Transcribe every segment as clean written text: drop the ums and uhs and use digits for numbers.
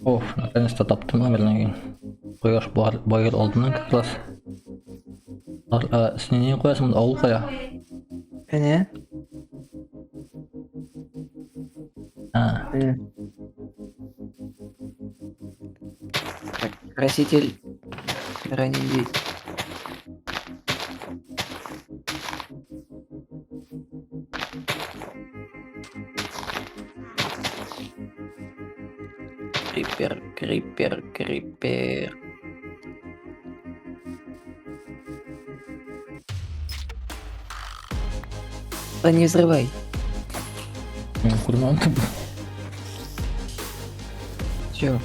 Оф, наконец-то таптым номерны. Кояш баер алдыннан как раз. Син не куясың, авыл кая? Әнә. А. Әнә. Так, краситель раненди. Крипер, крипер, крипер. Да не взрывай. Мин күрмәдем. Все.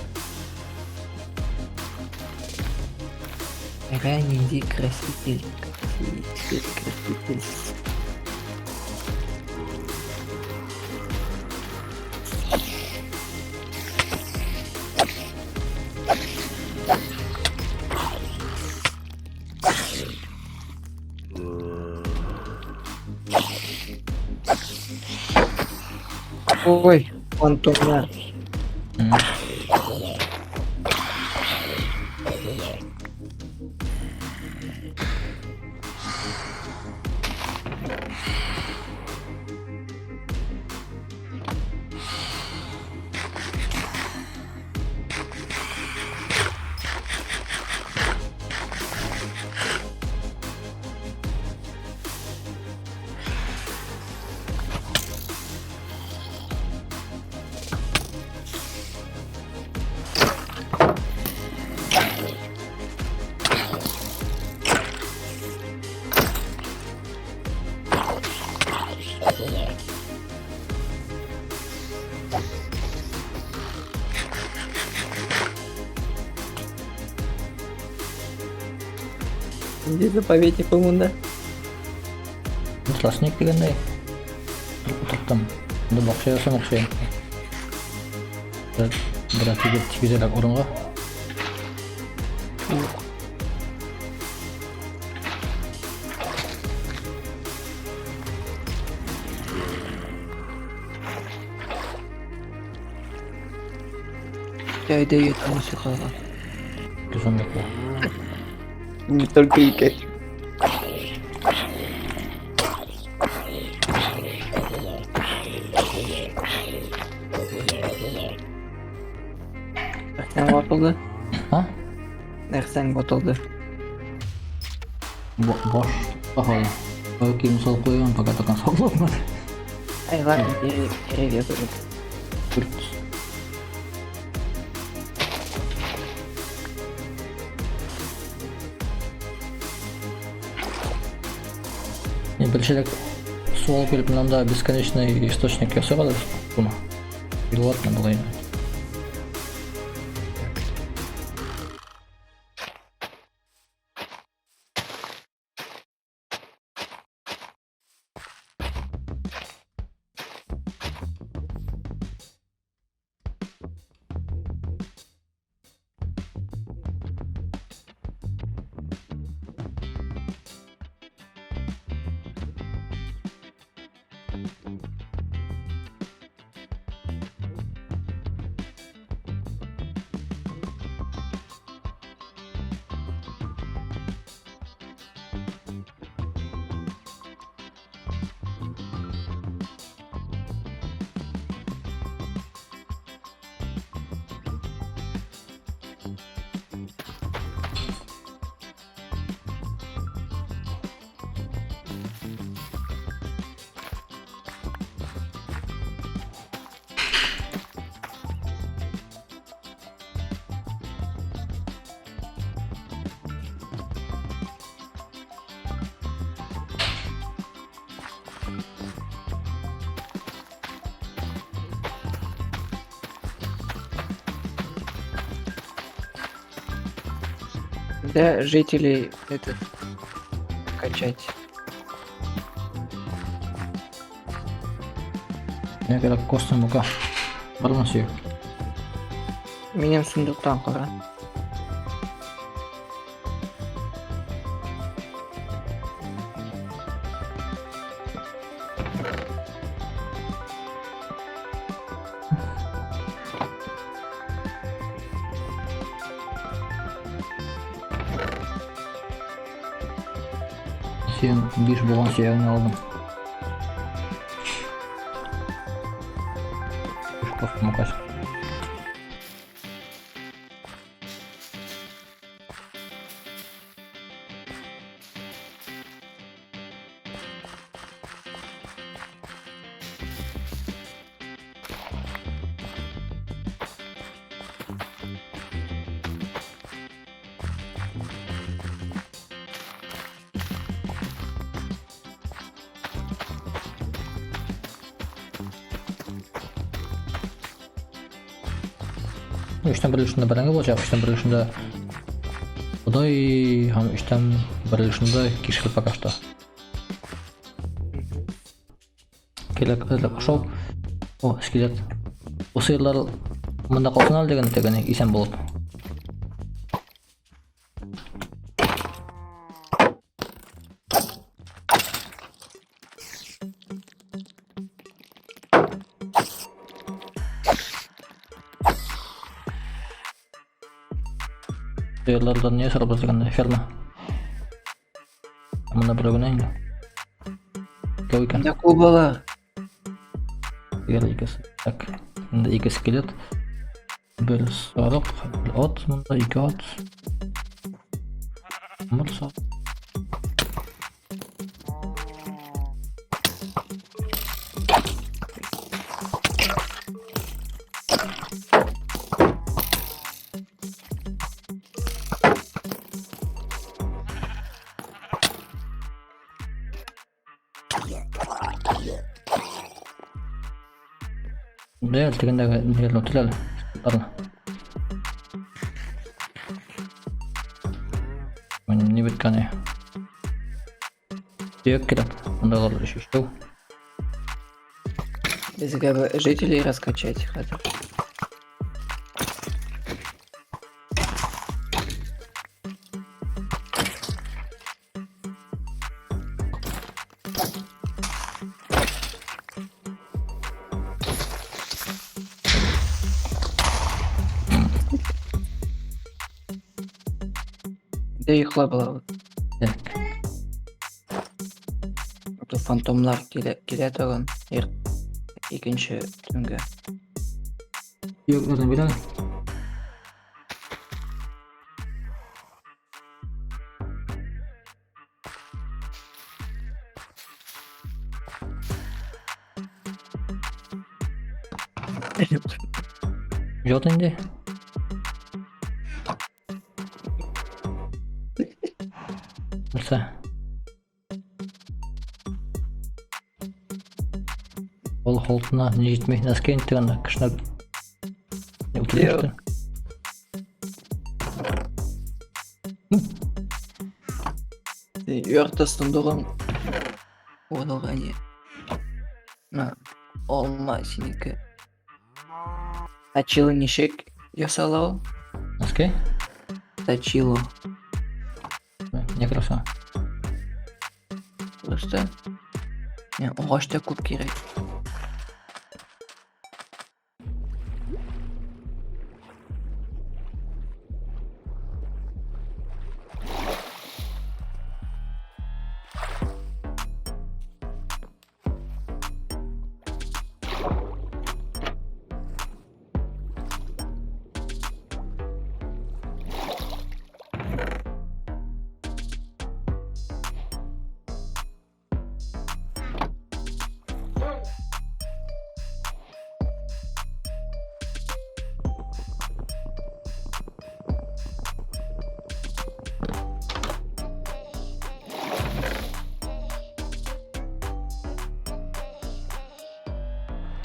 Раненди краситель. Краситель, краситель. Ой, фантомнар. Где заповедник монда? Тростник дигәндәй. Утырттым. Инде бакча ясамакчы. Бераз тигезрәк урынга. Ух. Әйдә йотым сукага. Төзәмлек бу. Не только икән. Нәрсәң ватылды? А? Нәрсәң ватылды? Баш походу. Кием салып куйган, пока только салып. Ай, ладно, деревья будут. Дүрт. Не, бер чиләк су алып килеп, монда бесконечный источник ясап алыр. Буны. Ладно, була инде. Да, жителей этот качать. Миңа кирәк костный мука. Бармы сөяк? Минем сундуктан кара. Синең биш булган сөягеңне алдым. Биш костым кач. Өчтән бер өлешендә бәрәңге булачак, өчтән бер өлешендә бодай һәм өчтән бер өлешендә кишер пока что. Кирәк әзләп ашау. О, скелет. Бу сыерлар монда калсын әле дигән тегене исән булып. Сыерлардан не сорап дигәндә ферма. Монда берәү генә инде. Икәү икән. Монда кубалар. Егер икесе. Так. Монда ике скелет. Бер сарык, бер ат, монда ике ат. Бер сарык. Бәл тегендәге ниләрне үтел әле. Ладно. Минем ни беткән я. Төяк кирәк. Мондайлар өч өчтәү. Безгә бу жителей раскачать хәзер. Да йоклап алабыз. Так. А то фантомнар килә, килә тагын. Ир, икенче төнгә. Төякләрне бир әле. Җот инде. Нәрсә? Ул холкына ни җитми, нәрсәгә инде анда кешене үтереп Юк. Ярты сундугың урылган. На, алма синеке. Точило ничек ясала ул? Нәрсәгә? Точило. Не краса. Просто. Не, агач та күп кирәк.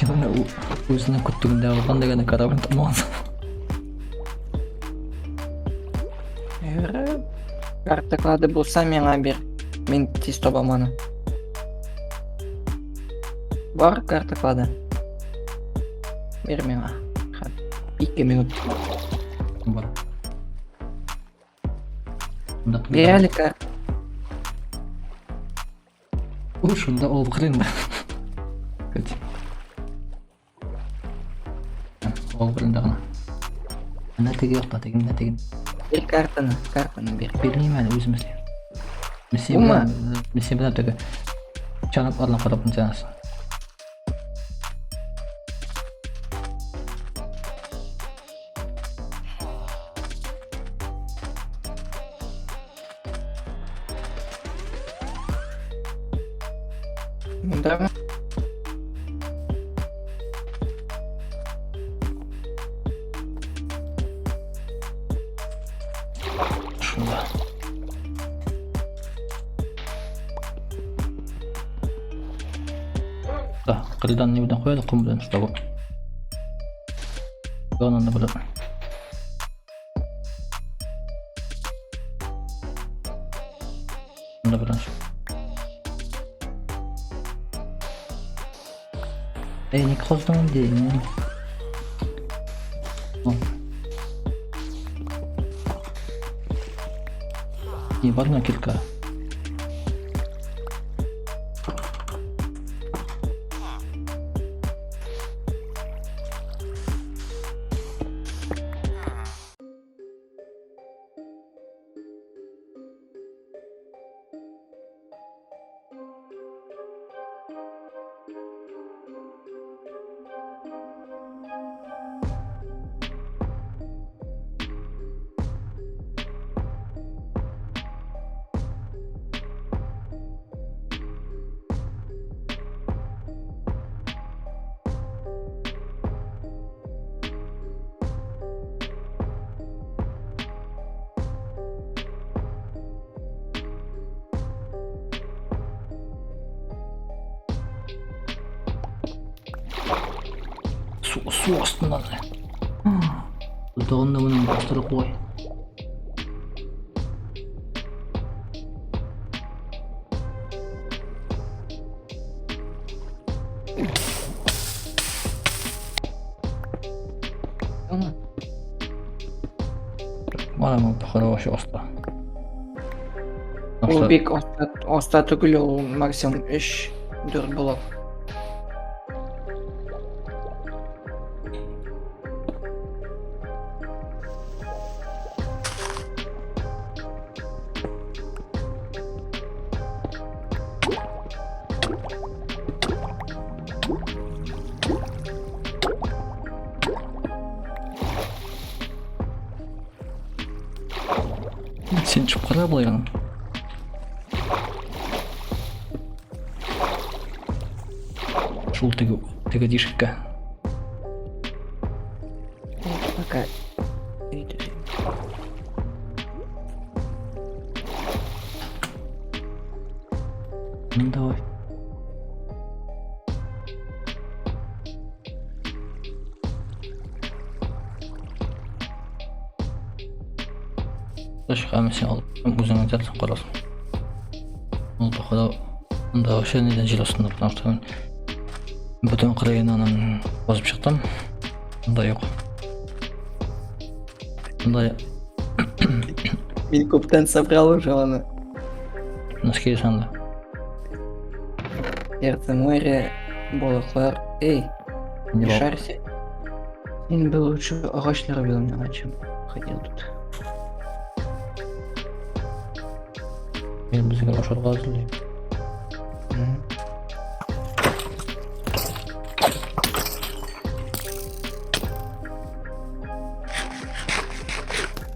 Менә үзенең көттегендә алган дигән корабль тапмаган. Карта клады булса миңа бир. Мин тиз табам аны. Бар карта клады. Бир миңа. 2 минут. Бар. Бир әле карта. Ул шунда ул хрен. Кстати. Ул хрен гына. Менә теге якта, теге, менә теге. Бир картаны, картаны бир. Бирмим әле үзем эшлим. Мин син Ума. белән, мин син белән теге чанып арна карап нитәсең. Монда Шунда. Да, кырдан не белән куялы, ком белән чтобы. Янында белән. Шунда белән. Эй, не каздың инде. Не бар мына кирка. Су, су астыннан. Тагын да моның бастырып куй. Mana бу хороший оста. Ул бик оста, оста түгел, ул максимум 3-4 блок. Син чыгып кара болай гына. Шул теге теге дишеккә. Пока. Өй төзим. Ну давай. Тышка син алып үзең әйтәсең карасың. Ул походу анда вообще нидән җил астында, потому что мин бөтен кырыен аның базып чыктым. Анда юк. Анда Мин күптән собрал уже аны. носки анда. Сердце моря, балыклар. Эй, Не не бал- шарься. Син бы лучше агач нарубил миңа, чем ходил тут. Мин безгә ашарга әзерлим. Мгм.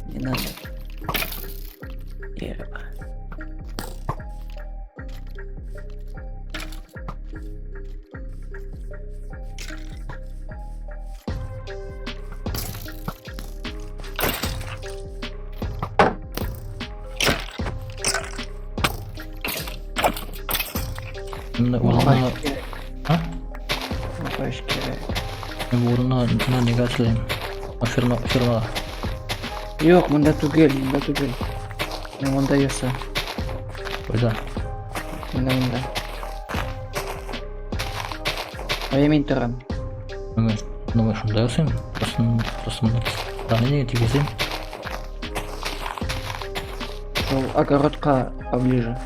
Не надо. Дерево. Менә урынына Агач кирәк. А? Агач кирәк. Мин бу урынына менә нигә эшлим? Ферма фермага. Юк, монда түгел, монда түгел. Мин монда яса. Кайда? Менә монда. Ая мин торам. Мин ну мин шунда ясыйм. Просто просто монда здание тигезим. Шул огородка поближе.